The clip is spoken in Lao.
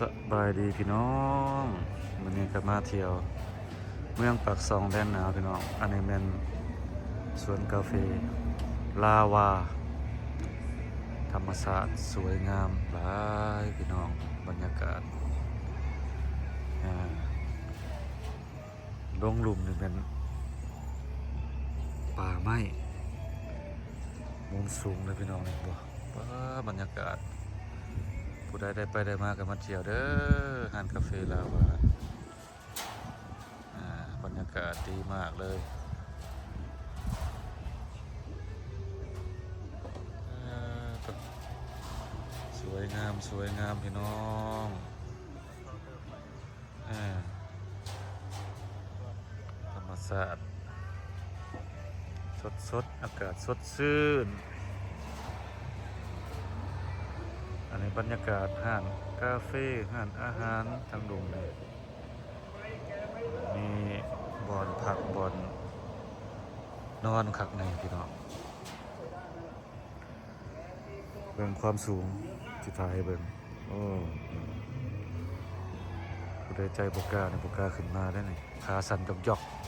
ສະບາຍດີພີ່ນ້ອງ, ມື້ນີ້ກໍມາທ່ຽວເມືອງປາກຊ່ອງແດນໜາວພີ່ນ້ອງ. ອັນນີ້ແມ່ນສວນກາເຟລາວາ, ທຳມະຊາດສວຍງາມຫຼາຍພີ່ນ້ອງ. ບັນຍາກາດ ອ່າ ລົງລຸ່ມນີ້ແມ່ນປ່າໄມ້ ມຸມສູງເດີພີ່ນ້ອງ. ນີ້ບໍ່ ປ້າ ບັນຍາກາດ, ຜູ້ໃດໄດ້ໄປໄດ້ມາກໍມາທ່ຽວເດີ ຮ້ານກາເຟລາວາ. ອ່າ ບັນຍາກາດດີມາກເລີຍ. ເອີ ສວຍງາມ ສວຍງາມພີ່ນ້ອງ. ເອີ ທຳມະຊາດສົດໆ ອາກາດສົດຊື່ນ. ອັນນີ້ບັນຍາກາດຮ້ານກາເຟ ຮ້ານອາຫານທາງລຸ່ມນີ້ ມີບ່ອນພັກບ່ອນນອນຄັກແນ່ພີ່ນ້ອງ. ເບິ່ງຄວາມສູງ ຊິຖ່າຍໃຫ້ເບິ່ງ. ໂອ້ ຜູ້ໃດໃຈບໍ່ກ້ານີ້ ບໍ່ກ້າຂຶ້ນມາເດ້ນີ້, ຂາສັ່ນຢອກໆ.